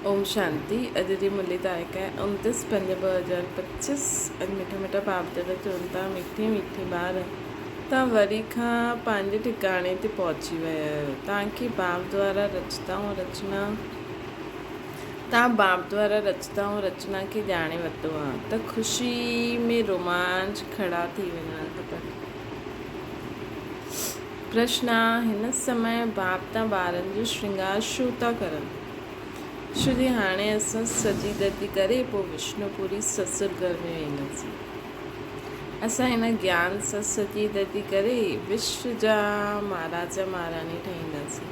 اوم شانتي اڄ جي ملي تاريخ آهي 29 پنج 2025 اڄ مٺا مٺا باپ دادا چون ٿا مٺي مٺي ٻار تان وري کان پنهنجي ٺڪاڻي تي پهچي ويا آهيو تان کي باپ دوارا رچتا ۽ رچنا تان باپ دوارا رچتا ۽ رچنا کي ڄاڻي ورتو آهي ته خوشي ۾ رومانچ کڙا ٿي وڃڻ کپن. پرشن، هن سمي باپ تان ٻارن جو شرنگار ڇو ٿا ڪرن؟ ڇو جي هاڻي اسان سڄي ڌرتي ڪري پوء وشنو پوري سسر گهر ۾ وينداسين. اسان هن گيان سان سڄي ڌرتي ڪري وشو جا مهاراجا مهاراڻي ٺهينداسين.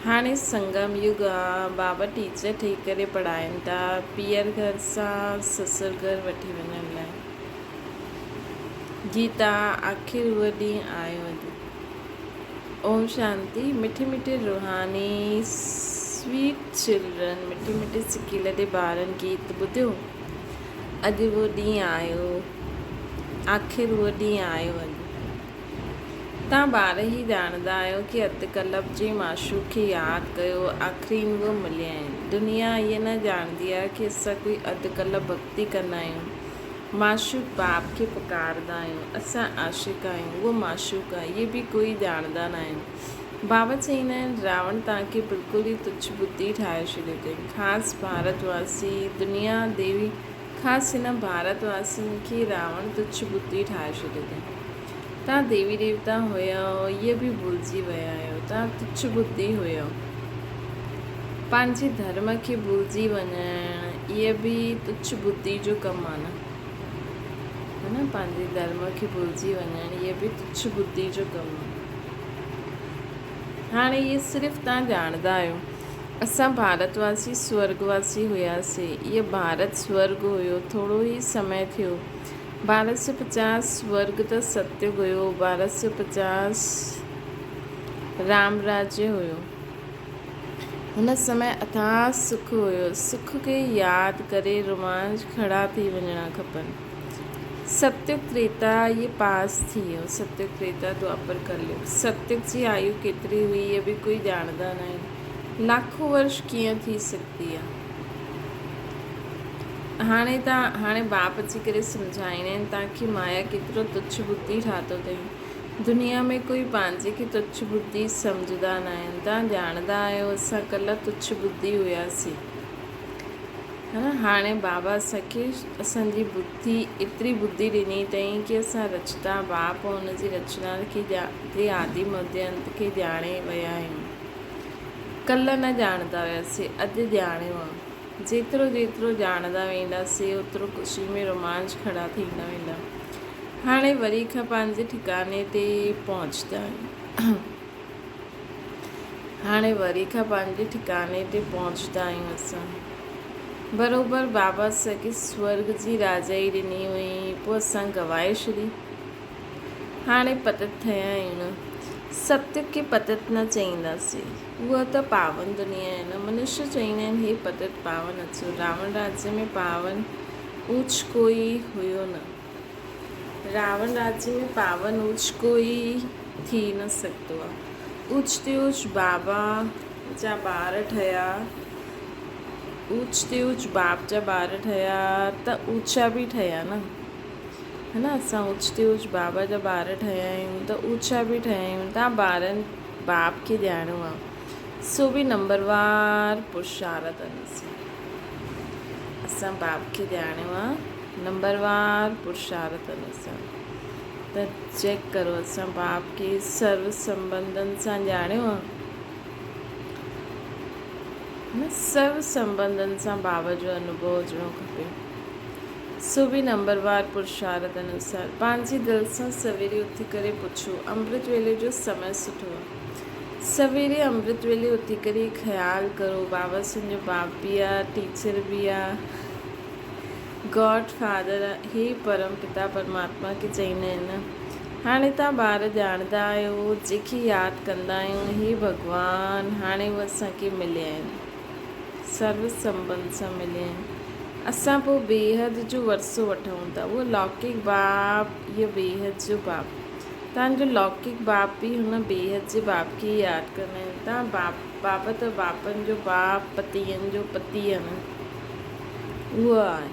هاڻي سنگم يگ آ، بابا ٽيچر ٺهي ڪري پڙهائين ٿا، پيئر گهر سان سسر گهر وٺي وڃڻ لاء. گيتا، آخر اهو ڏينهن آيو اڄ. اوم شانتي مٺي مٺي روحاني سويٽ چلڊرن مٺي مٺي سڪيلڏي ٻارن گيت ٻڌيو اڄ اهو ڏينهن آيو آخر اهو ڏينهن آيو اڄ. تان ٻار هي ڄاڻندا آهيو ڪي اڌ ڪلب جي معشوق کي ياد ڪيو آخرين اهو مليا آهن. دنيا اهي نه ڄاڻندي آهي ڪي اسان ڪوئي اڌ ڪلب ڀڳتي ڪندا آهيون. معشوق باپ کي پڪارندا آهيون. اسان عاشق آهيون اهو معشوق آهي اهي به ڪوئي ڄاڻندا ناهن. بابا چئيندا آهن راوڻ توهان کي بلڪل ئي تڇ ٻڌي ٺاهي ڇڏيو اٿئي. خاص ڀارت واسي دنيا ديوي خاص هن ڀارت واسين کي راوڻ تڇ ٻڌي ٺاهي ڇڏيو اٿئي. توهان ديوي ديوتا هيؤ، اهي به ڀلجي ويا آهيو. توهان تڇ ٻڌي هيؤ. پنهنجي ڌرم کي ڀلجي وڃڻ، اهي به تڇ ٻڌي جو ڪم آهي نه. ها نه، پنهنجي ڌرم کي ڀلجي وڃڻ، اهي به تڇ ٻڌي جو ڪم آهي. هاڻي اهي صرف توهان ڄاڻندا آهيو. اسان ڀارت واسي سورڳ واسي هياسين. اهي ڀارت سورڳ هيو. ٿورو ئي سمي ٿيو. 1250 ورگ ته ستيگ هيو، 1250 رام راجيه هيو. هن سمي اٿاهه سک هيو. سک کي ياد ڪري رومانچ کڙا ٿي وڃڻا کپن. ستيگ تريتا اهي پاس ٿي ويو. ستيگ تريتا دوآپر ڪليگ. ستيگ جي آيو ڪيتري هئي اهي به ڪوئي ڄاڻندا ناهن. لاکون ورش ڪيئن ٿي سگهندي آ؟ هاڻي ته هاڻي باپ اچي ڪري سمجهائين آهن تان کي مايا ڪيترو تڇ ٻڌي ٺاتو اٿئي. دنيا ۾ ڪوئي پنهنجي کي تڇ ٻڌي سمجهندا ناهن. تان ڄاڻندا آهيو اسان ڪلهه تڇ ٻڌي هياسين. ها نه هاڻي بابا اسان کي اسان جي ٻڌي ايتري ٻڌي ڏني اٿئي ڪي اسان رچتا باپ ۽ ان جي رچنا کي جي آدي مڌي انت کي ڄاڻي ويا آهيون. ڪلهه نه ڄاڻندا هياسين اڄ ڄاڻيو آ. جيترو جيترو ڄاڻندا وينداسين اوترو خوشي ۾ رومانچ کڙا ٿيندا ويندا. هاڻي وري کان پنهنجي ٺڪاني تي پهچندا آهيون. هاڻي وري کان پنهنجي ٺڪاني تي پهچندا آهيون اسان. بروبر بابا اسان کي سورڳ جي راجائي ڏني هئي پوء اسان گوائي ڇڏي. هاڻي پتت ٿيا آهيون نه. ستيگ کي پتت نه چئينداسين. اها ته پاون دنيا آهي نه. منشيه چئيندا آهن هي پتت پاون اچو. راوڻ راجيه ۾ پاون اوچ ڪوئي هيو نه. راوڻ راجيه ۾ پاون اوچ ڪوئي ٿي نه سگهندو آهي. اوچ تي اوچ بابا جا ٻار ٺهيا. اوچ تي اوچ باپ جا ٻار ٺهيا ته اوچا به ٺهيا نه. ها نه اسان اوچ تي اوچ بابا جا ٻار ٺهيا آهيون ته اوچا به ٺهيا آهيون تان ٻارن باپ کي ڄاڻيو آ سو به نمبروار پرشارت انوسار اسان باپ کي ڄاڻيو آ نمبروار پرشارت انوسار ته چيڪ ڪرو اسان باپ کي سرو سنبنڌن سان ڄاڻيو آ نه سرو سنبنڌن سان بابا جو انوڀو هجڻو کپي. سو به نمبروار پرشارت انوسار پنهنجي دل سان سويري اٿي ڪري پڇو. امرت ويلي جو سمي سٺو آ. سويري امرت ويلي اٿي ڪري خيال ڪرو بابا سنجو باپ به آ، ٽيچر به آ، گاڊ فادر آ، هي پرم پتا پرماتما کي چئيندا آهن نه. هاڻي توهان ٻار ڄاڻندا آهيو جنهن کي ياد ڪندا آهيون هي ڀڳوان هاڻي هو اسان کي مليا آهن. سرو سنٻنڌ سان مليا آهن. اسان پوء بيحد جو ورثو وٺون ٿا. اهو لوڪڪ باپ، اهو بيحد جو باپ. توهان جو لوڪڪ باپ به هن بيحد جي باپ کي ئي ياد ڪندا آهن. توهان باپ بابا ته باپن جو باپ پتين جو پتي آهي نه اهو آهي.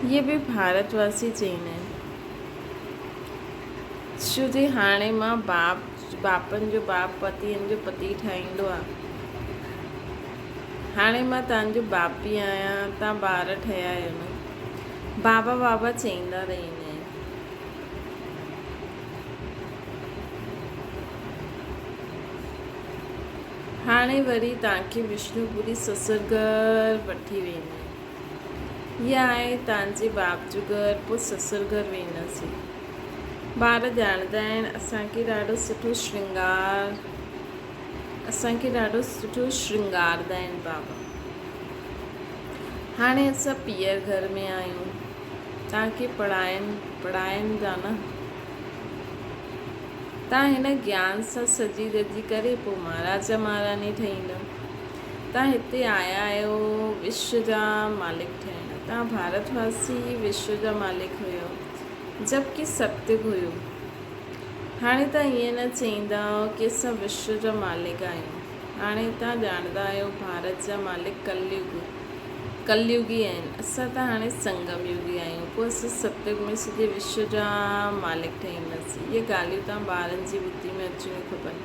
اهي به ڀارت واسي چئيندا آهن. ڇو جي هاڻي مان باپ باپن جو باپ پتين جو پتي ٺاهيندو آهي. هاڻي مان توهان جو باپي آهيان توهان ٻار ٺهيا آهيو نه. بابا بابا چئيندا رهندا آهن. هاڻي وري توهان کي وشنو پوري سسر گهر وٺي ويندا آهن. هيء آهي توهان جي باپ جو گهر، پوء سسر گهر وينداسين. ٻار ڄاڻندا آهن اسان کي ڏاڍو سٺو شرنگار اسان کي ڏاڍو سٺو شرنگارندا آهن بابا. هاڻي اسان پيئر گهر ۾ آهيون. توهان کي پڙهائين پڙهائين ٿا نه. توهان هن گيان سان سجي دجي ڪري پوء مهاراجا مهاراڻي ٺهيندؤ. توهان هتي آيا آهيو وشو جا مالڪ ٺهڻ. توهان ڀارت واسي ئي وشو جا مالڪ هيؤ جبڪه ستيگ هيو. هاڻي توهان ائين نه چئيندؤ ڪي اسان وشو جا مالڪ آهيون. هاڻي توهان ڄاڻندا آهيو ڀارت جا مالڪ ڪليگ ڪليگي آهن. اسان ته هاڻي سنگم يگي آهيون. پوء اسان ستيگ ۾ سڄي وشو جا مالڪ ٺهينداسين. اهي ڳالهيون توهان ٻارن جي ٻڌي ۾ اچڻيون کپن.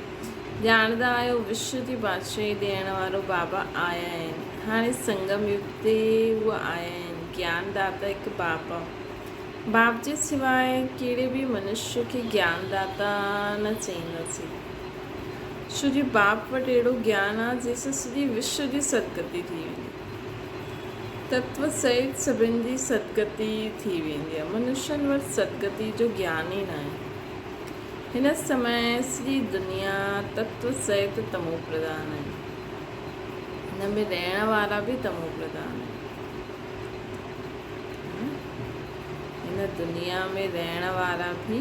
ڄاڻندا آهيو وشو جي بادشاهي ڏيڻ وارو بابا آيا آهن. هاڻي سنگم يگ تي هو آيا آهن. گيان داتا هڪ باپ آ. باپ جي سواء ڪهڙي به منشيه کي گيان داتا نه چئينداسين. ڇو جو باپ وٽ اهڙو گيان آ جنهن سان سڄي وشو جي سدگتي ٿي ويندي. تتو سهت سڀن جي سدگتي ٿي ويندي آ. منشين وٽ سدگتي جو گيان ئي ناهي. هن سمي سڄي دنيا تتو سهت تمو پرڌان آهي. هن ۾ رهڻ وارا به تمو پرڌان آهن. هن دنيا ۾ رهڻ وارا به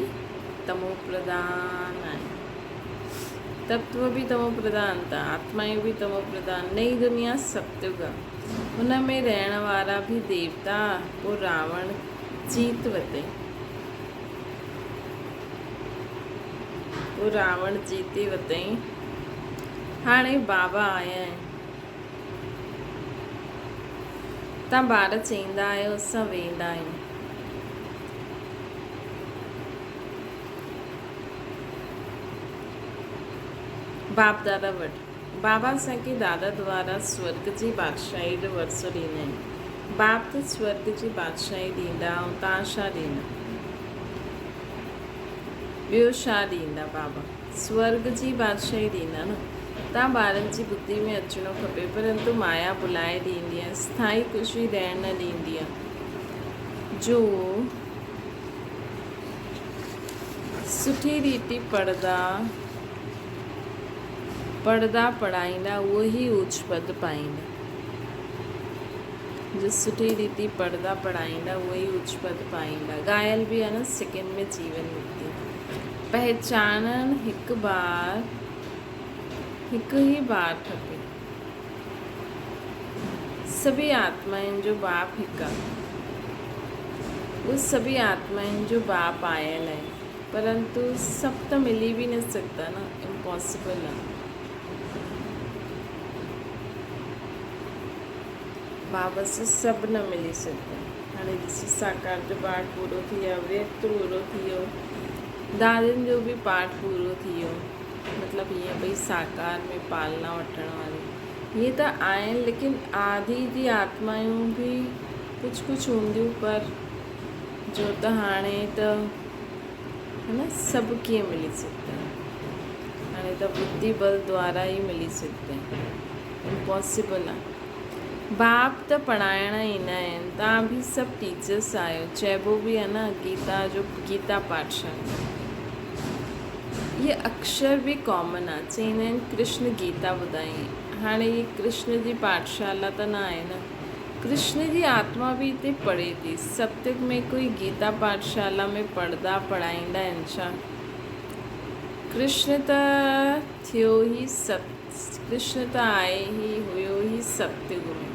تمو پرڌان آهن. تتو به تمو پرڌان ته آتمائون به تمو پرڌان. نئين دنيا ستيگ آهي. هن ۾ رهڻ وارا به ديوتا پوء راوڻ جيت وتئي. پوء راوڻ جيتي وتئي. هاڻي بابا آيا آهن. تان ٻار چئيندا آهيو اسان ويندا آهيون. باپ دادا وٽ. بابا اسان کي دادا دوارا سورڳ جي بادشاهي جو ورثو ڏيندا آهن. باپ ته سورڳ جي بادشاهي ڏيندا ۽ تان ڇا ڏيندا؟ ٻيو ڇا ڏيندا بابا؟ سورڳ جي بادشاهي ڏيندا نه. تان ٻارن جي ٻڌي ۾ اچڻو کپي پرنتو مايا ڀلائي ڏيندي آهي اسٿائي خوشي رهڻ نه ڏيندي آهي. جو سٺي ريتي پڙهندا پڙهندا پڙهائيندا اهو ئي اوچ پد پائيندا. جو سٺي ريتي پڙهندا پڙهائيندا اهو ئي اوچ پد پائيندا. ڳايل به آهي نه سڪن ۾ جيون مڪتي. پهچانڻ هڪ بار هڪ ئي بار کپي. سڀئي آتمائن جو باپ هڪ آهي. اهو سڀئي آتمائن جو باپ آيل آهي. پرنتو سڀ ته ملي به نه سگهندا نه، امپاسيبل آهي. بابا سان سڀ نه ملي سگهندا. هاڻي ڏسو ساڪار جو پاٺ پورو ٿي ويو، اويڪت پورو ٿي ويو، دادين جو به پاٺ پورو ٿي ويو. مطلب هيئن ڀئي ساڪار ۾ پالنا وٺڻ واري هيئن ته آهن ليڪن آڌي جي آتمائون به ڪجهه ڪجهه هونديون پر جو ته هاڻي ته هي نه سڀ ڪيئن ملي سگهندا هاڻي ته ٻڌي بل دوارا ئي ملي سگهندا امپاسيبل آ باپ ته پڙهائڻ ايندا آهن توهان به سڀ ٽيچرس آهيو چئبو به آ نه گيتا جو گيتا پاٺشالا اهي اڪشر به ڪامن آ چئيندا آهن ڪرشن گيتا ٻڌائين هاڻي هي ڪرشن جي پاٺشالا ته نه آهي نه ڪرشن جي آتما به هتي پڙهي ٿي. ستيگ ۾ ڪوئي گيتا پاٺشالا ۾ پڙهندا پڙهائيندا آهن ڇا؟ ڪرشن ته ٿيو ئي ست ڪرشن ته آهي ئي هيو ئي ستيگ ۾.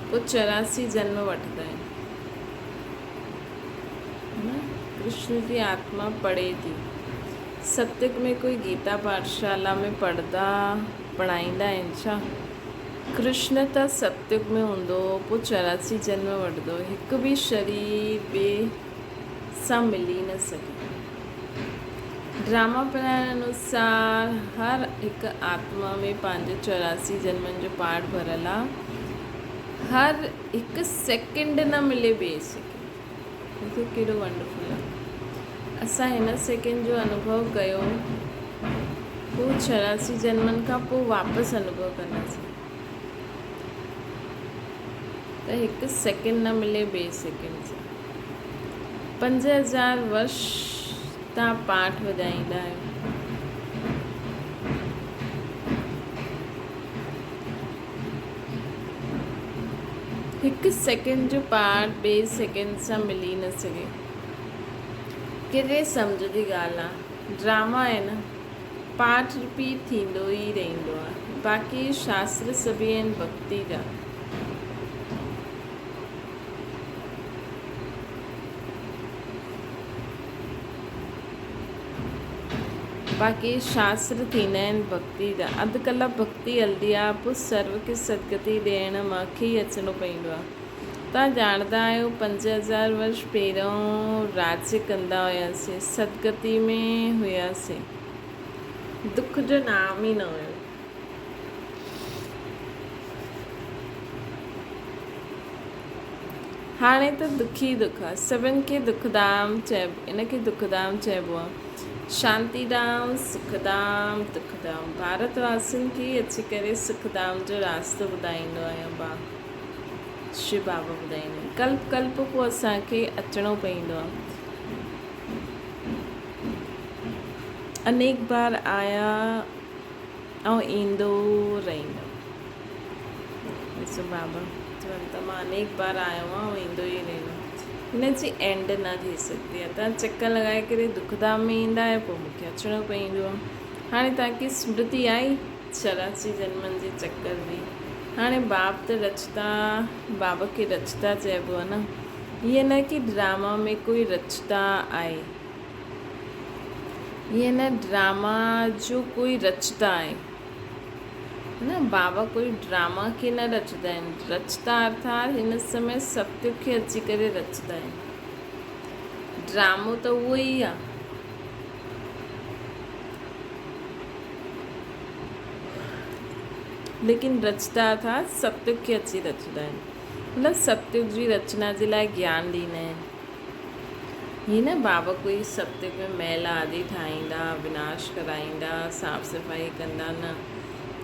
پوء 84 جنم وٺندا آهن. نه ڪرشن جي آتما پڙهي ٿي. ستيگ ۾ ڪوئي گيتا پاٺشالا ۾ پڙهندا پڙهائيندا آهن ڇا؟ ڪرشن ته ستيگ ۾ هوندو هو پوء 84 جنم وٺندو هو. هڪ به شرير ٻئي سان ملي نه سگهي. ڊراما پڙهائڻ انوسار هر هڪ آتما ۾ پنهنجو 84 جنمن جو پاٺ ڀريل آ. هر هڪ سيڪنڊ نه ملي ٻئي سيڪنڊ. ڏسو ڪيڏو ونڊرفل آ. اسان هن سيڪنڊ جو انوڀو ڪيو پوء 84 جنمن کان پوء واپس انوڀو ڪنداسين ته هڪ سيڪنڊ نه ملي ٻئي سيڪنڊ سان. 5000 ورش تان پاٺ وڄائيندا آهيو. هڪ سيڪنڊ جو پاٺ ٻئي سيڪنڊ سان ملي نه سگهي. ڪيتري سمجهه جي ڳالهه آ. ڊراما آهي نه. پاٺ رپيٽ ٿيندو ئي رهندو آ. باقي شاستر سڀئي آهن ڀڳتي جا. باقي شاستر ٿيندا آهن ڀڳتي جا. اڌ ڪلاڪ ڀڳتي هلندي آ پوء سرو کي سدگتي ڏيڻ مان کي ئي اچڻو پوندو آ. توهان ڄاڻندا آهيو 5000 ورش پهريون راڄ ڪندا هياسين، سدگتي ۾ هياسين. دک جو نام ئي نه هيو. هاڻي ته دک ئي دک آ. سڀن کي دکڌام چئبو، ان کي دکڌام چئبو آ. شانتي ڌام، سک ڌام، دک ڌام. ڀارت واسين کي ئي اچي ڪري سک ڌام جو راستو ٻڌائيندو آهيان با. شو بابا ٻڌائيندا آهن. ڪلپ ڪلپ پوء اسان کي اچڻو پوندو آ. انيڪ بار آيا ۽ ايندو رهندو. ڏسو بابا چون ته مان انيڪ بار آيو آهيان ۽ ايندو ئي رهندم. هن جي اينڊ نه ٿي سگهندي آهي. توهان چڪر لڳائي ڪري دکڌام ۾ ايندا آهيو پوء مون کي اچڻو پوندو آهي. هاڻي توهان کي سمرتي آئي 84 جنمن جي چڪر جي. هاڻي باب ته رچتا باب کي رچتا چئبو آهي نه. هيئن نه ڪي ڊراما ۾ ڪوئي رچتا آهي. هيئن نه ڊراما جو ڪوئي رچتا آهي. نه بابا ڪوئي ڊراما کي نه رچدا آهن. رچتا ارٿات هن سمي ستيگ کي اچي ڪري رچدا آهن. ڊرامو ته اهو ئي آ. ليڪن رچتا ارٿات ستيگ کي اچي رچدا آهن. مطلب ستيگ جي رچنا جي لاء گيان ڏيندا آهن. هي نه بابا ڪوئي ستيگ ۾ محل آدي ٺاهيندا، وناش ڪرائيندا، صاف صفائي ڪندا نه.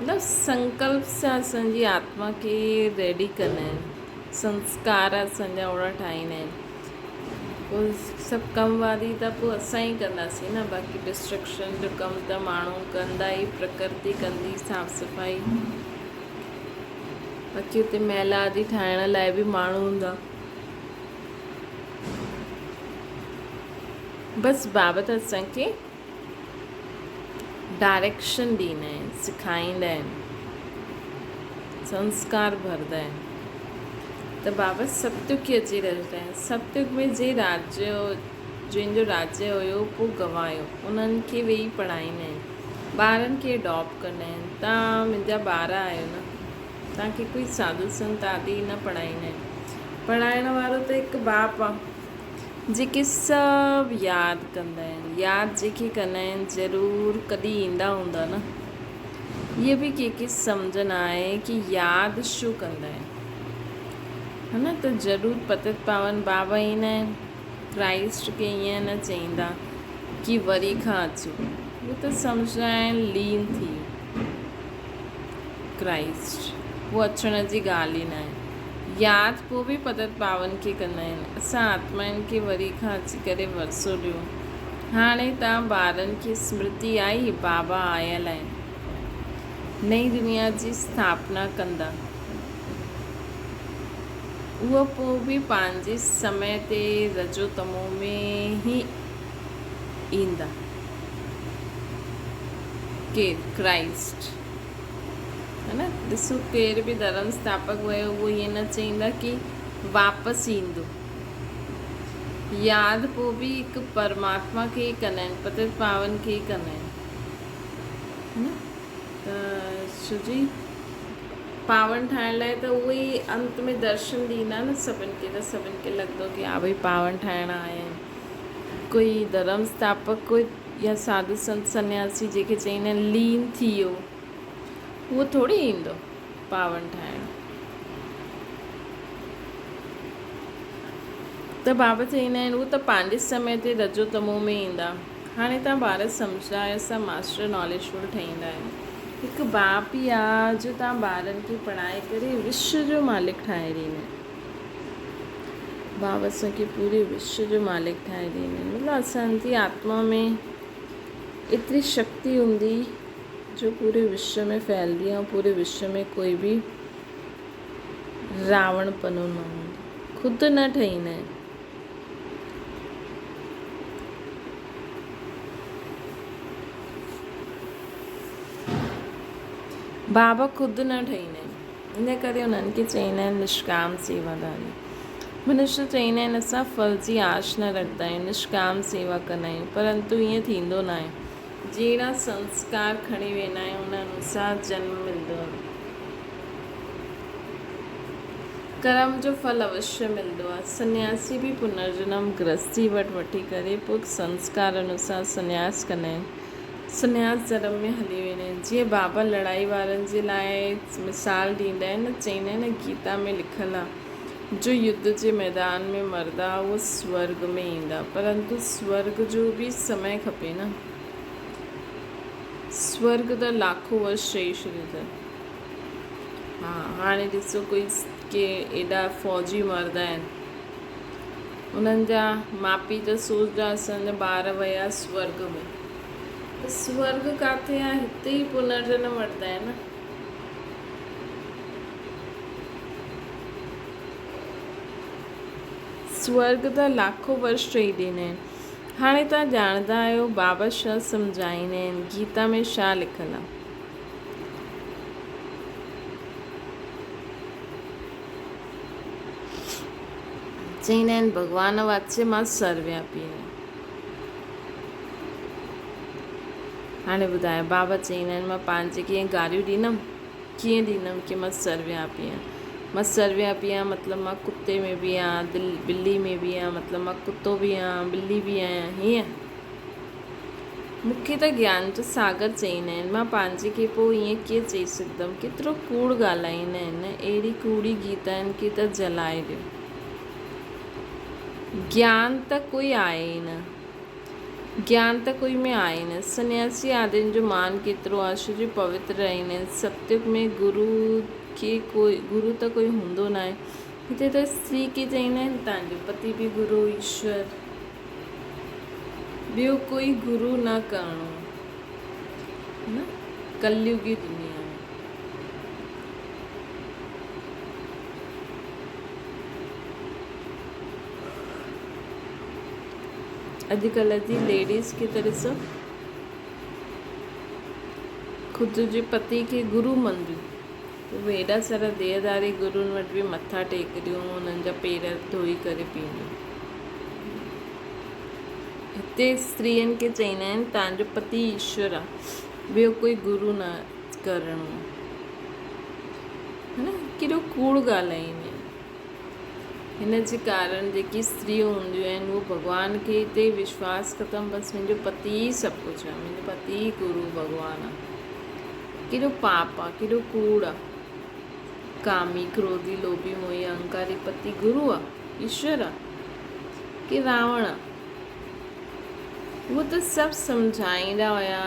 مطلب سنڪلپ سان اسان جي آتما کي ريڊي ڪندا آهن. سنسڪار اسان جا اوڙا ٺاهيندا آهن. پوء سڀ ڪم وادي ته پوء اسان ئي ڪنداسين نه باقي ڊسٽرڪشن جو ڪم ته ماڻهو ڪندا ئي پرڪرتي ڪندي صاف صفائي. باقي اتي محل آدي ٺاهڻ لاء به ماڻهو هوندا. بس بابت اسان کي ڊائريڪشن ڏيندا آهن، سکائيندا آهن، سنسڪار ڀردا آهن ته بابت ستيگ کي اچي رچندا آهن. ستيگ ۾ جي راجيه جنهن جو راجيه هيو پوء گوايو انهن کي ويهي پڙهائيندا آهن، ٻارن کي اڊاپٽ ڪندا آهن. توهان منهنجا ٻار آهيو نه. توهان کي ڪوئي ساڌو سنت آدي نه پڙهائيندا آهن. پڙهائڻ وارو ته هڪ باپ آ. جيڪي سڀ ياد ڪندا آهن. ياد جيڪي ڪندا آهن ضرور ڪڏهن ايندا هوندا نه. هيء به ڪنهن کي سمجهه نه آهي ڪي ياد ڇو ڪندا آهن. ها نه ته ضرور پتت پاون بابا ايندا آهن. ڪرائسٽ کي ائين نه چئيندا ڪي وري کان اچو. هو ته سمجهندا آهن لين ٿي ويو. ڪرائسٽ، پوء اچڻ جي ڳالهه ئي ناهي. ياد پوء به پتت پاون کي ڪندا آهن. اسان آتمائن کي وري کان اچي ڪري ورثو ڏيو. هاڻي توهان ٻارن کي سمرتي آئي، بابا آيل آهن. نئين دنيا جي اسٿاپنا ڪندا. اهو پوء به پنهنجي سمي تي رجو تمو ۾ ئي ايندا. ڪير؟ ڪرائسٽ. ها نه؟ ڏسو ڪير به ڌرم اسٿاپڪ ويو اهو ائين نه چئيندا ڪي واپس ايندو. ياد پوء به هڪ پرماتما کي ئي ڪندا آهن، پتت پاون کي ئي ڪندا آهن. ها نه؟ ته شو جي پاون ٺاهڻ لاء ته اهي ئي انت ۾ درشن ڏيندا نه سڀن کي ته سڀن کي لڳندو ڪي ها ڀئي پاون ٺاهڻ آيا آهن. ڪوئي ڌرم اسٿاپڪ ڪوئي يا ساڌو سنت سنياسي جنهن کي چئيندا آهن لين ٿي ويو اهو ٿوري ايندو پاون ٺاهڻ. ته بابا چئيندا آهن اهو ته پنهنجي سمي تي رجو تمو ۾ ايندا. هاڻي توهان ٻار سمجهدار آهيو سا ماسٽر ناليج فل ٺهيندا آهيو. هڪ باپ ئي آ جو توهان ٻارن کي پڙهائي ڪري وشو جو مالڪ ٺاهي ڏيندا آهن. باپ اسان کي پوري وشو جو مالڪ ٺاهي ڏيندا آهن. مطلب اسان جي آتما ۾ ايتري شڪتي هوندي جو پوري وشو ۾ ڦهلبي ۽ پوري وشو ۾ ڪوئي به راوڻ پنو نه هوندو. خود نه ٺهيندا آهن. بابا خود نه ٺهيندا آهن. ان ڪري انهن کي چئيندا آهن نشڪام سيواداري. منشي چئيندا آهن اسان ڦل جي آش نه رکندا آهيون، نشڪام سيوا ڪندا آهيون. پرنتو ائين ٿيندو ناهي. جهڙا سنسڪار کڻي ويندا آهيون ان انوسار جنم ملندو آهي. ڪرم جو ڦل اوشيه ملندو آهي. سنياسي به پنرجنم گرهستي وٽ وٺي ڪري پوء سنسڪار انوسار سنياس ڪندا آهن. سنياس ڌرم ۾ هلي ويندا آهن. جيئن بابا لڙائي وارن جي لاء مثال ڏيندا آهن نه چئيندا آهن نه گيتا ۾ لکيل آهي جو يڌ جي ميدان ۾ مردا اهو سورڳ ۾ ايندا پرنتو سورڳ جو به سمي کپي نه. سورڳ ته لاکو ورش چئي ڇڏيو اٿن. ها هاڻي ڏسو ڪوئي ڪي ايڏا فوجي مرد آهن انهن جا ماء پيء ته سوچدا اسان جا ٻار ويا سورڳ ۾ ته سورڳ ڪاٿي آهي هتي ئي پنرجنم وٺندا آهن نه. سورڳ ته لاکو ورش چئي ڏيندا آهن. هاڻي توهان ڄاڻندا آهيو بابا ڇا سمجهائيندا آهن، گيتا ۾ ڇا لکيل آهي. چئيندا آهن ڀڳوان واچي مان سروياپي آهيان. هاڻي ٻڌايو بابا چئيندا آهن مان پنهنجي کي ائين گاريون ڏيندم؟ ڪيئن ڏيندم ڪي مان سروياپي آهيان. مان سروياپي آهيان مطلب مان ڪتي ۾ به آهيان، ٻلي ۾ به آهيان مطلب مان ڪتو به آهيان ٻلي به آهيان هيئن؟ مون کي ته گيان جو ساگر چئيندا آهن، مان پنهنجي کي پوء ائين ڪيئن چئي سگهندم؟ ڪيترو ڪوڙ ڳالهائيندا آهن نه، اهڙي ڪوڙي گيتائن کي ته جلائي ڏيو. گيان ته ڪوئي آهي ئي نه. گيان ته ڪوئي ۾ آهي ئي نه. سنياسي آدين جو مان ڪيترو آهي، ڇو جو پوتر رهندا آهن. ستيگ ۾ گرو کي ڪوئي گرو ته ڪوئي هوندو ناهي. هتي ته استري کي چئيندا آهن تان جو پتي به گرو ايشور. ٻيو ڪوئي گرو نه ڪرڻو نه ڪليوگي دنيا ۾. اڄڪلهه جي ليڊيز کي ته ڏسو خود جي پتي کي گرو منديون اهي ايڏا سارا ديهداري گرن وٽ به مٿا ٽيڪديون انهن جا پير ڌوئي ڪري پيئنديون. هتي استرين کي چئيندا آهن توهان جو پتي ايشور آ ٻيو ڪوئي گرو نه ڪرڻو آ. نه ڪيڏو ڪوڙ ڳالهائيندا آهن. هن جي ڪارڻ جيڪي استريون هونديون آهن اهو ڀڳوان کي تي وشواس ختم بس منهنجو پتي ئي سڀ ڪجهه آ منهنجو پتي ئي گرو ڀڳوان آ. ڪيڏو پاپ آ، ڪيڏو ڪوڙ آ. ڪامي، ڪروڌي، لوڀي، موهي، اهنڪاري پتي گرو آ، ايشور آ ڪي راوڻ آ؟ اهو ته سڀ سمجهائيندا هيا.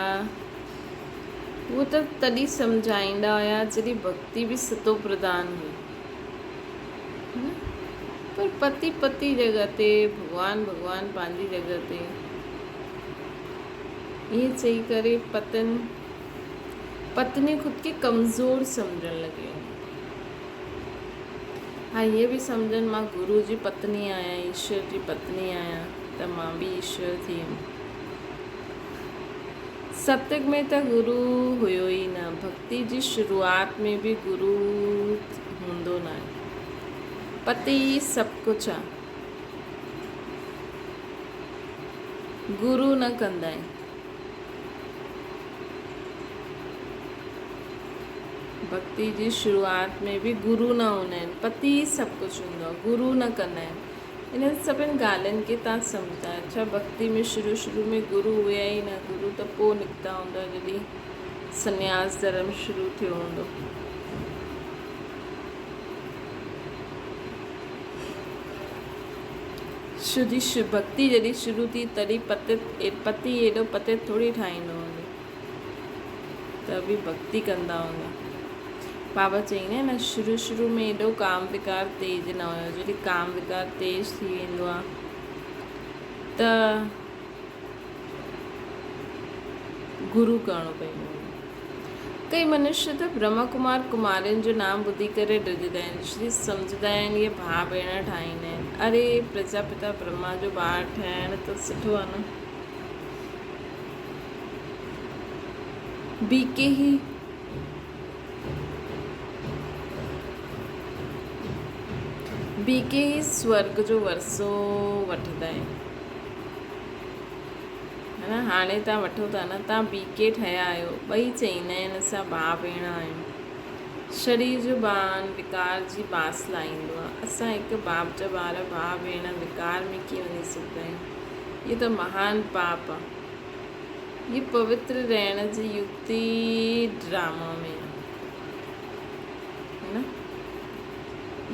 اهو ته تڏهن سمجهائيندا هيا جڏهن ڀڳتي به ستو پرڌان هئي. پر پتي پتي جڳهه تي، ڀڳوان ڀڳوان پنهنجي جڳهه تي. ائين چئي ڪري پتن پتني خود کي ڪمزور سمجهڻ لڳي. ها ائين به سمجهن مان گرو جي پتني آهيان، ايشور جي پتني آهيان ته مان به ايشور ٿي ويم. ستيگ ۾ ته گرو هيو ئي نه، ڀڳتي جي شروعات ۾ به گرو هوندو ناهي. پتي ئي سڀ ڪجهه آ. گرو نه ڪندا آهن. ڀڳتي جي شروعات ۾ به گرو نه هوندا آهن، پتي ئي سڀ ڪجهه هوندو آهي، گرو نه ڪندا آهن. انهن سڀن ڳالهين کي توهان سمجهندا آهيو ڇا؟ ڀڳتي ۾ شروع شروع ۾ گرو هيا ئي نه، گرو ته پوء نڪتا هوندا جڏهن سنياس ڌرم شروع ٿيو هوندو. شو جي ڀڳتي جڏهن شروع ٿي تڏهن پتي ايڏو پتيت ٿوري ٺاهيندو هوندو. ته به ڀڳتي ڪندا هوندا. بابا چئيندا آهن نه شروع شروع ۾ ايڏو ڪام وڪار تيز نه هيو، جڏهن ڪام وڪار تيز ٿي ويندو آهي ته گرو ڪرڻو پوندو آهي. ڪئي منشيه ته برهما ڪمار ڪمارين جو نام ٻڌي ڪري ڊڄندا آهن، جي سمجهندا آهن اهي ڀاء ڀيڻ ٺاهيندا آهن. اري پرجاپتا برهما جو ٻار ٺهڻ ته سٺو آهي نه. بي ڪي هي بي ڪي هي سورگ جو ورثو وٺندا آهن ها نه هاڻي تان وٺو ٿا نه تان بي ڪي ٺهيا آهيو ٻئي چئيندا آهن اسان ڀاء ڀيڻ آهيون شرير جو بان وڪار جي باس لاهيندو آهي اسان هڪ باپ جا ٻار ڀاء ڀيڻ وڪار ۾ ڪيئن وڃي سگهندا آهيون هي ته مهان پاپ آ. هي پوتر رهڻ جي يڪتي ڊراما ۾ آ. نه؟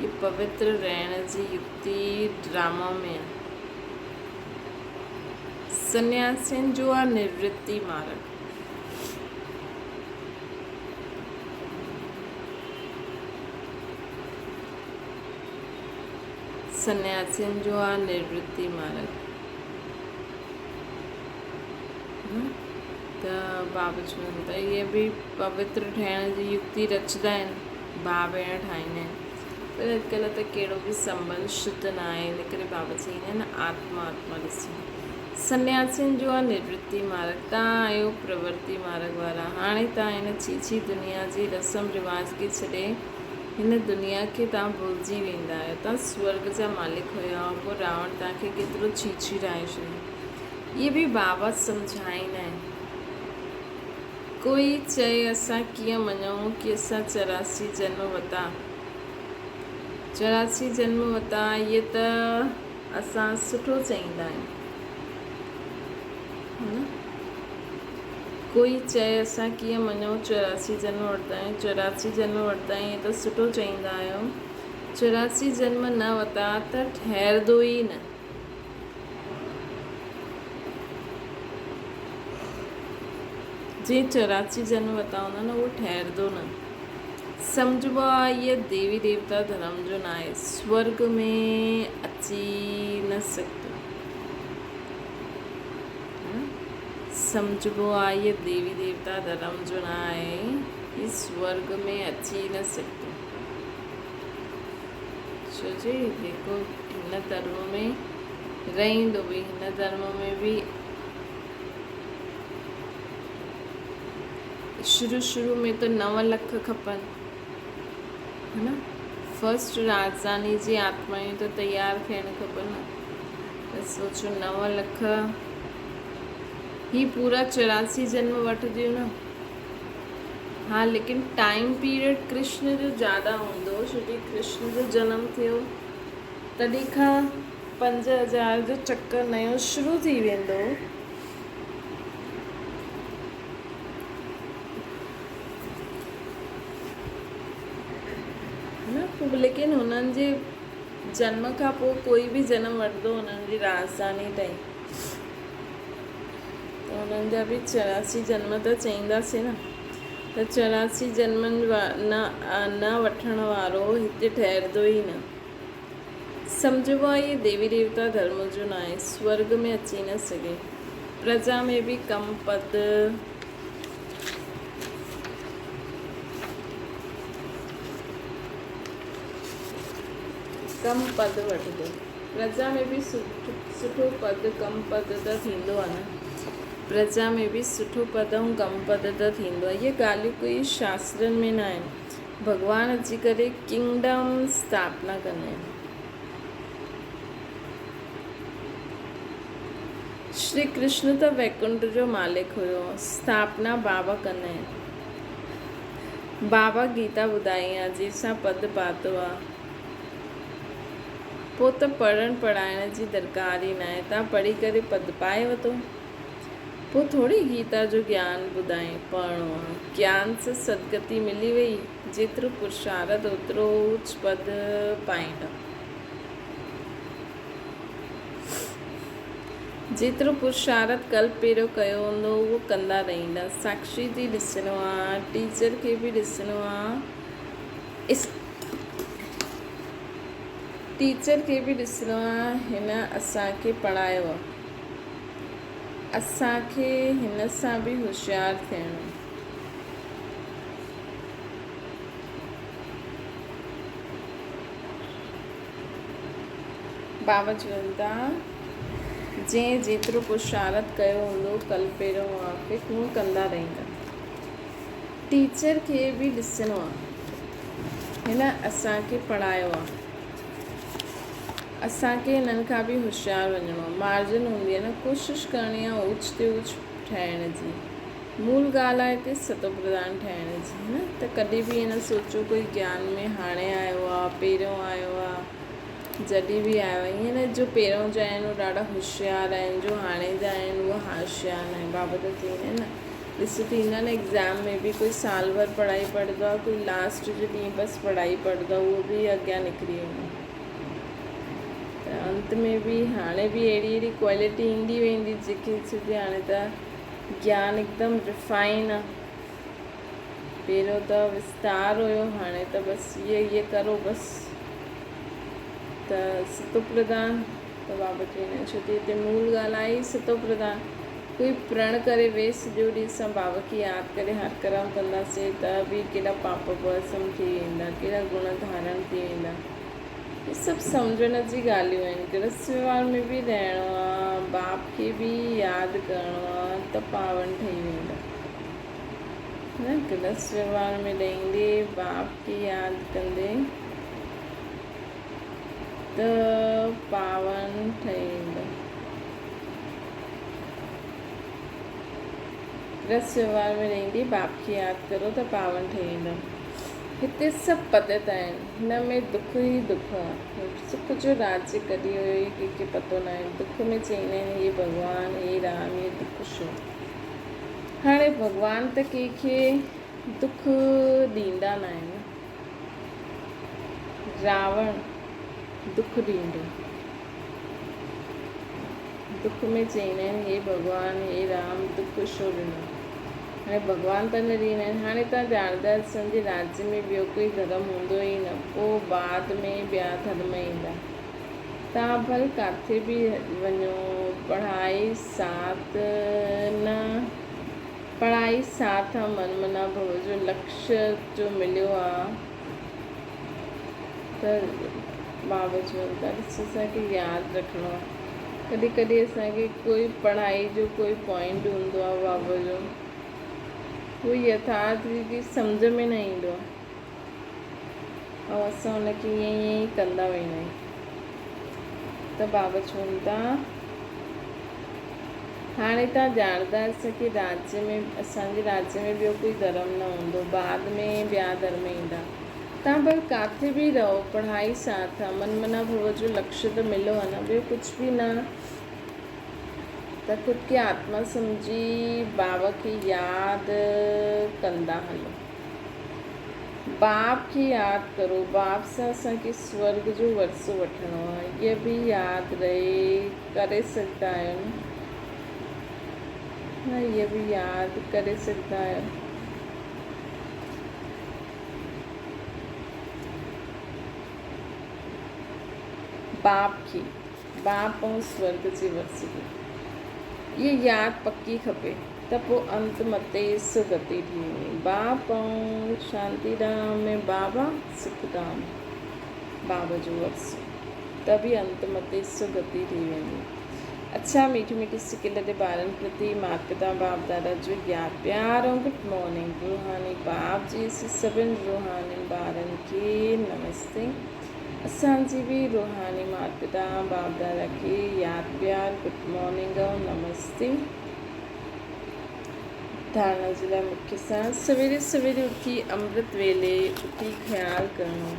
هي پوتر رهڻ جي يڪتي ڊراما ۾ آ. سنياسين جو آ نورتي مارگ. سنياسين جو آ نورتي مارگ. ته بابا چون ته اهي به پوتر ٺهڻ جي يڪتي رچندا آهن، ڀاء ڀيڻ ٺاهيندا آهن، پر اڄڪلهه ته ڪهڙو به سنٻنڌ شڌ نه آهي، ان ڪري بابا چئيندا آهن آتما آتما ڏسو. سنياسين جو آ نورتي مارگ، تان آهيو پرورتي مارگ وارا، هاڻي تان هن ڇيڇي دنيا جي رسم رواج کي ڇڏي هن دنيا کي توهان ڀلجي ويندا آهيو. توهان سورڳ جا مالڪ هيا هئا، پوء راوڻ توهان کي ڪيترو ڇيڇيرائي ڇڏيو. اهي به بابا سمجهائيندا آهن. ڪوئي چئي اسان ڪيئن مڃون ڪي اسان 84 جنم وتا. 84 جنم وتا اهي ته اسان سٺو چئيندا آهيون. ڪوئي چئي اسان ڪيئن مڃون 84 جنم ورتا آهيون، 84 جنم ورتا آهيون ته سٺو چئيندا آهيو، 84 جنم نه وتا ته ٺهردو ئي نه. جنهن 84 جنم وتا هوندا نه اهو ٺهردو نه. سمجهبو آهي هيء ديوي ديوتا ڌرم جو ناهي، سورڳ ۾ اچي نه سگهندو. سمجهبو آهي هيء ديوي ديوتا ڌرم جو نه آهي، هي سورڳ ۾ اچي نه سگهندو. ڇو جي جيڪو هن ڌرم ۾ رهندو به هن ڌرم ۾ به شروع شروع ۾ ته 9 لک کپن ها نه فرسٽ راجڌاني جي آتمائون ته تيار ٿيڻ کپن نه ته سوچو 9 لک هي پورا 84 جنم وٺنديون نه ها ليڪن ٽائيم پيريڊ ڪرشن جو زياده هوندو ڇو جي ڪرشن جو جنم ٿيو تڏهن کان 5000 جو چڪر نيو شروع ٿي ويندو. نه ليڪن هنن جي جنم کان پوء ڪوئي به جنم وٺندو هنن جي راجڌاني تائين ته هنن جا به 84 جنم ته چئينداسين نه ته 84 جنمن نه نه وٺڻ وارو هتي ٺهرندو ئي نه. سمجهبو آهي اهي ديوي ديوتا ڌرم جو ناهي، سورڳ ۾ اچي نه سگهي. پرجا ۾ به ڪم پد. ڪم پد وٺندو. پرجا ۾ به سٺو پد ڪم پد ته ٿيندو آهي نه. پرجا ۾ به سٺو پد ۽ ڪم پد ته ٿيندو آهي. اهي ڳالهيون ڪوئي شاسترن ۾ ناهن. ڀڳوان اچي ڪري ڪنگڊم اسٿاپنا ڪندا آهن. شري ڪرشن ته ويڪنٺ جو مالڪ هيو. اسٿاپنا بابا ڪندا آهن. بابا گيتا ٻڌائي آ، جنهن سان پد پاتو آ. پوء ته پڙهڻ پڙهائڻ جي درڪار ئي ناهي. تان پڙهي ڪري پد پائي وتو. پوء ٿوري گيتا جو گيان ٻڌائين پڙهڻو آ. گيان سان سدگتي ملي وئي. جيترو پرشارت اوترو اوچ پد پائيندا. جيترو پرشارت ڪلپ پهريون ڪيو هوندو اهو ڪندا رهندا. ساڪشي ٿي ڏسڻو آ، ٽيچر کي به ڏسڻو آ. ٽيچر کي به ڏسڻو آ، هن اسان کي پڙهايو آ. اسان کي هن سان به هوشيار ٿيڻو. بابا چون ٿا، جنهن جيترو پرشارت ڪيو هوندو ڪل پيرو موافق هو ڪندا رهندا. ٽيچر کي به ڏسڻو آ. هن اسان کي پڙهايو آ. اسان کي هنن کان به هوشيار وڃڻو آ. مارجن هوندي آ نه، ڪوشش ڪرڻي آ اوچ تي اوچ ٺهڻ جي. مول ڳالهه آهي هتي ستو پرڌان ٺهڻ جي نه ته ڪڏهن به ائين نه سوچو ڪوئي گيان ۾ هاڻي آيو آ پهريون آيو آ جڏهن به آيو آ ائين نه جو پهريون جا آهن اهي ڏاڍا هوشيار آهن جو هاڻي جا آهن اهي هوشيار نه آهن بابا ته چئيندا آهن نه ڏس ٿيندو آهي نه ايگزام ۾ به ڪوئي سال ڀر پڙهائي پڙهندو آ ڪوئي لاسٽ جي ڏينهن بس پڙهائي پڙهندو آ اهو به اڳيان نڪري ويندو ته انت ۾ به هاڻي به اهڙي اهڙي ڪوالٽي ايندي ويندي جيڪي ڇو هاڻي ته گيان هڪدم ريفائن آ. پهريون ته وستار هيو هاڻي ته بس هيء هيء ڪرو بس ته ستو پرڌان ته بابا چوندا آهن ڇو ته هتي مول ڳالهه آهي ئي ستو پرڌان ڪوئي پرڻ ڪري ويهه سڄو ڏينهن اسان بابا کي ياد ڪري هر ڪرم ڪنداسين ته به ڪيڏا پاپ ڀسم ٿي ويندا ڪيڏا گڻ ڌارڻ ٿي ويندا. هي سڀ سمجهڻ جي ڳالهيون آهن. گرهست وهنوار ۾ به رهڻو آ، باپ کي به ياد ڪرڻو آ ته پاون ٺهي ويندا. نه گرهست وهنوار ۾ رهندي باپ کي ياد ڪندي ته پاون ٺهي ويندا. گرهست وهنوار ۾ رهندي باپ کي ياد ڪرو ته پاون ٺهي ويندا. هتي سڀ پتيت آهن. هن ۾ دک ئي دک آ. سک جو راڄ ڪڏهن هيو ئي ڪنهن کي پتو ناهي. دک ۾ چئيندا آهن هي ڀڳوان، هي رام، هي دک ڇو؟ هاڻي ڀڳوان ته ڪنهن کي دک ڏيندا ناهن نه. راوڻ دک ڏيندو. دک ۾ چئيندا آهن هي ڀڳوان، هي رام، دک ڇو ڏنو؟ هاڻي ڀڳوان ته نه ڏيندا آهن. هاڻي توهان ڄاڻندا آهيو اسان جي راڄ ۾ ٻيو ڪوئي ڌرم هوندو ئي نه، پوء بعد ۾ ٻيا ڌرم ايندا. توهان ڀل ڪاٿي به وڃو، پڙهائي ساٿ نه پڙهائي ساٿ آ من منا ڀو جو لڪش جو مليو آ ته بابا چون ٿا ڏس اسان کي ياد رکڻو آ. ڪڏهن ڪڏهن اسان کي ڪوئي پڙهائي جو ڪوئي پوائنٽ هوندو آهي بابا جو اهو يٿارٿ ريتي سمجهه ۾ نه ايندو آهي ۽ اسان ان کي ائين ائين ئي ڪندا ويندا آهيون ته بابا چون ٿا هاڻي تان ڄاڻندا اسان کي راجيه ۾ اسان جي راجيه ۾ ٻيو ڪوئي ڌرم نه هوندو بعد ۾ ٻيا ڌرم ايندا تان ڀل ڪاٿي به رهو، پڙهائي ساٿ آ، من منا ڀو جو لڪش ته ملو آ نه، ٻيو ڪجهه به نه ته خود کي آتما سمجهي بابا کي ياد ڪندا هلو. باپ کي ياد ڪرو، باپ سان اسان کي سورڳ جو ورثو وٺڻو آ، هيء به ياد رهي ڪري سگهندا آهيو نه؟ نه هيء به ياد ڪري سگهندا آهيو. باپ کي، باپ ۽ سورڳ جي ورثي کي، اها ياد پڪي کپي ته پوء انت متي سگتي ٿي ويندي. باپ ۽ شانتي ڌام ۾ بابا سک ڌام، بابا جو ورثو، ته به انت متي سگتي ٿي ويندي. اڇا ميٺي ميٺي سڪيل تي ٻارن پرتي مات پتا باپ دادا جو ياد پيار ۽ گڊ مارننگ روحاني باپ جي اسين سڀن روحانين ٻارن کي نمستي اسان جي به روحاني مات پتا باپ دادا کي ياد پيار گڊ مارننگ ۽ نمستي. ڌارڻا جي لاء مکيه سان سويري سويري اٿي امرت ويلي اٿي خيال ڪرڻو.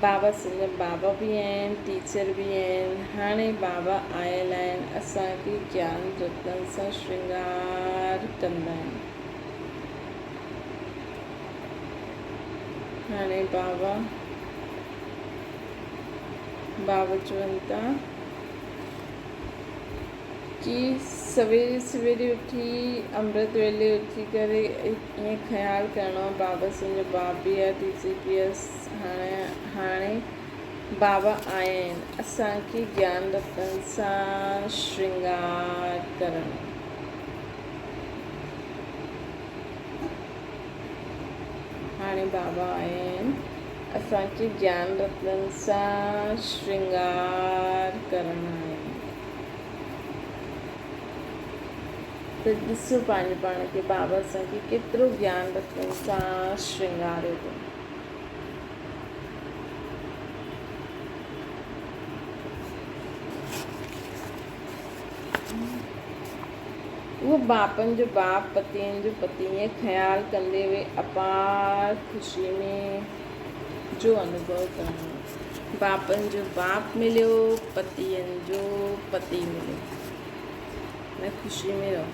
بابا سندن بابا به آهن ٽيچر به آهن هاڻي بابا آيل آهن اسان کي گيان رتن سان شرنگار ڪندا آهن. هاڻي بابا بابا چون ٿا ڪي سويري سويري اٿي امرت ويلي اٿي ڪري ائين خيال ڪرڻو بابا سنجو باپ به آهي ٽيچر به آهي هاڻي هاڻي بابا آيا آهن اسان کي گيان رتن سان شرنگار ڪرڻو. هاڻي بابا آيا آهن اسان کي گيان رتنن سان شرنگار ڪرڻ آهي ته ڏسو پنهنجي پاڻ کي بابا اسان کي ڪيترو گيان رتنن سان شرنگاريو اٿن. اهو باپن جو باپ، پتين جو پتي ائين خيال ڪندي اهي اپار خوشي ۾ جو انوڀو ڪرڻ لڳا. باپن جو باپ مليو، پتين جو پتي مليو. ان خوشي ۾ رهو.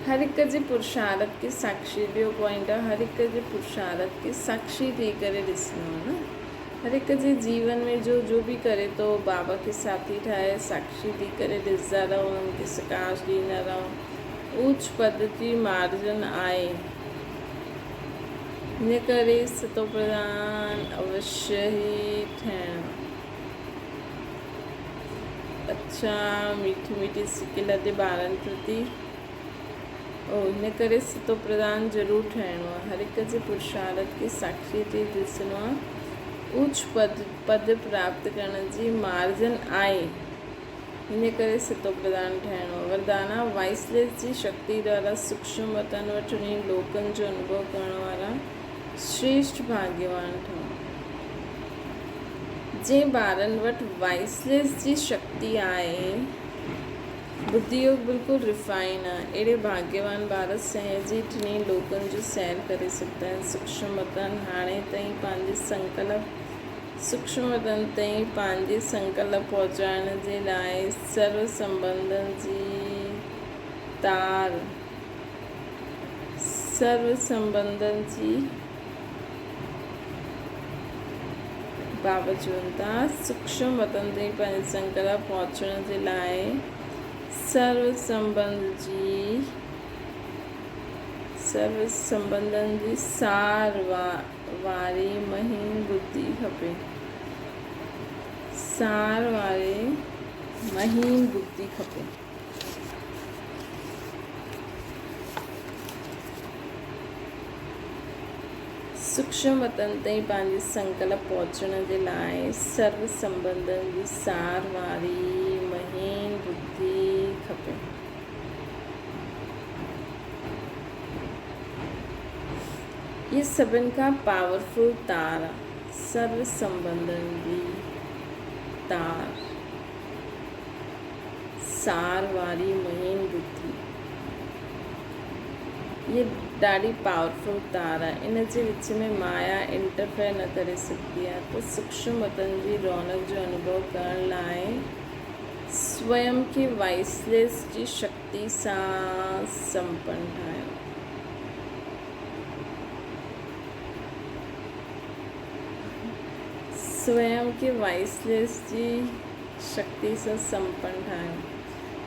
هر هڪ جي پرشارت کي ساکشي، ٻيو پوائنٽ آهي هر هڪ جي پرشارت کي ساکشي ٿي ڪري ڏسڻو آهي نه. هر هڪ جي جيون ۾ جو جو به ڪري ٿو بابا کي ساٿي ٺاهي ساکشي ٿي ڪري ڏسندا رهو انهن کي سڪاش ڏيندا رهو اوچ پد جي مارجن آهي ان ڪري ستو پرڌان اوشيه ئي ٺهڻ اڇا ميٺي ميٺي سڪي لڌي ٻارن پرتي او ان ڪري ستو پرڌان ضرور ٺهڻو آهي. هر هڪ جي پرشارٿ کي ساکشي ٿي ڏسڻو آهي. اوچ پد پد پراپت ڪرڻ جي مارجن آهي. ان ڪري ستو پرڌان ٺهڻو آهي. وردان آهي وائسليس جي شڪتي دوارا سوڪشم وطن وٽ ٽنهي لوڪن جو انوڀو ڪرڻ وارا شريشٺ ڀاڳيوان ٺهو. جنهن ٻارن وٽ وائسليس جي شڪتي آهي. ٻڌي يوگ بلڪل ريفائن آ. اهڙي ڀاڳيوان ٻار سهج ئي ٽنهي لوڪن جو سير ڪري سگهندا آهن. سوڪشم وطن هاڻي تائين پنهنجي سنڪلپ سوڪشم وطن تائين پنهنجي سنڪلپ پهچائڻ جي لاء سرو سنٻنڌن جي تار سرو سنٻنڌن جي بابا چون ٿا، سوڪشم وطن تائين پنهنجي سنڪلپ پهچڻ جي لاء سرو سنٻنڌ جي سرو سنٻنڌن جي سار واري مهين ٻڌي کپي. سار واري مهين ٻڌي کپي. سوڪشم وطن تائين پنهنجي سنڪلپ پهچڻ جي لاء سرو سنٻنڌن جي سار واري مهين ٻڌي کپي. هيء سڀن کان پاورفل تار آ، سرو سنٻنڌن جي تار. سار واري مهين ٻڌي. هيء ڏاڍي پاورفل تار آهي. ان جي وچ ۾ مايا انٽرفيئر نه ڪري سگهندي آهي ته سوڪشم وطن جي رونق جو انوڀو ڪرڻ لاء سويم کي وائسليس جي شڪتي سان سمپن ٺاهيو. سويم کي وائسليس جي شڪتي سان سمپن ٺاهيو.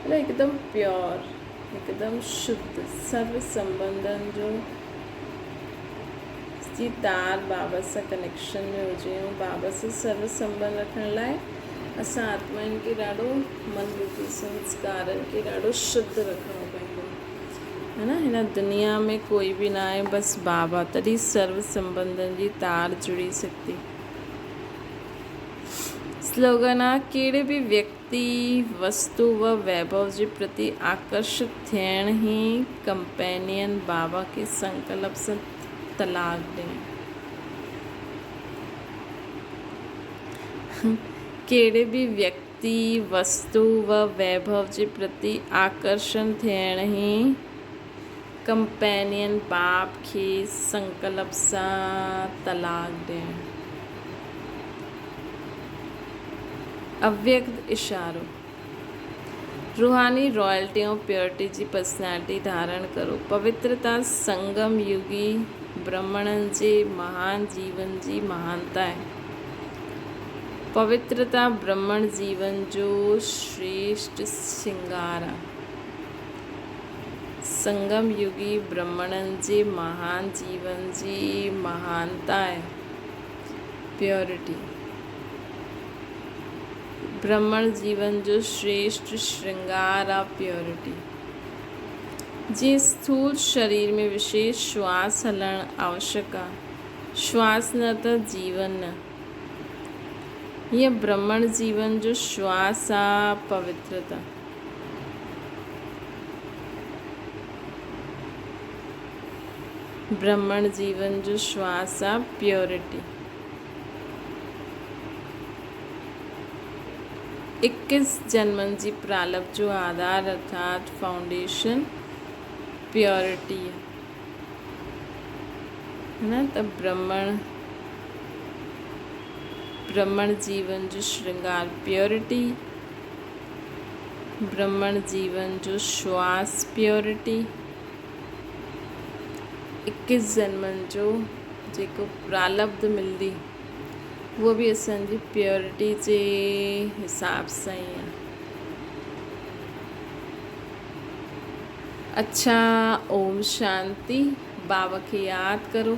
مطلب هڪدم پيور، هڪدم شڌ، سرو سنٻنڌن جو جي تار بابا سان ڪنيڪشن ۾ هجي ۽ بابا سان سرو سنٻنڌ رکڻ لاء اسان آتمائن کي ڏاڍو من ٻڌي سنسڪارن کي ڏاڍو شڌ رکڻو پوندو هي نه. هن دنيا ۾ ڪوئي به ناهي بس بابا، تڏهن سرو سنٻنڌن جي تار جڙي سگهندي. سلوگن آ، ڪهڙي به ويڪتي، وستو و ويڀو جي پرتي آڪرشت ٿيڻ هي ڪمپينين بابا کي سنڪلپ سان طلاق ڏيڻ. ڪهڙي به ويڪتي، وستو و ويڀو جي پرتي آڪرشڻ ٿيڻ هي ڪمپينين باپ کي سنڪلپ سان طلاق ڏيڻ. اويڪت اشارو. روحاني رائلٽي ۽ پيورٽي جي پرسنالٽي ڌارڻ ڪرو. پوترتا سنگم يگي برهمڻن جي مهان جيون جي مهانتا آهي. پوترتا برهمڻ جيون جو شريشٽ سينگار آهي. سنگم يگي برهمڻن جي مهان جيون جي مهانتا آهي. پيورٽي. برهمڻ جيون جو شريشٽ شرنگار آ پيورٽي. جيئن اسٿول شرير ۾ وشيش شواس هلڻ آوشڪ آ، شواس نه ته جيون نه. هيئن برهمڻ جيون جو شواس آ پوترتا. برهمڻ جيون جو شواس آ پيورٽي. اڪيس جنمن جي پرالب جو آڌار ارٿات فائونڊيشن پيورٽي آهي نه ته برهمڻ برهمڻ جيون جو شرنگار پيورٽي برهمڻ جيون جو شواس پيورٽي اڪيس جنمن جو جيڪو پرالبڌ ملندي اهو به اسان جي پيورٽي جي حساب سان ئي آهي. اڇا اوم شانتي بابا کي ياد ڪرو.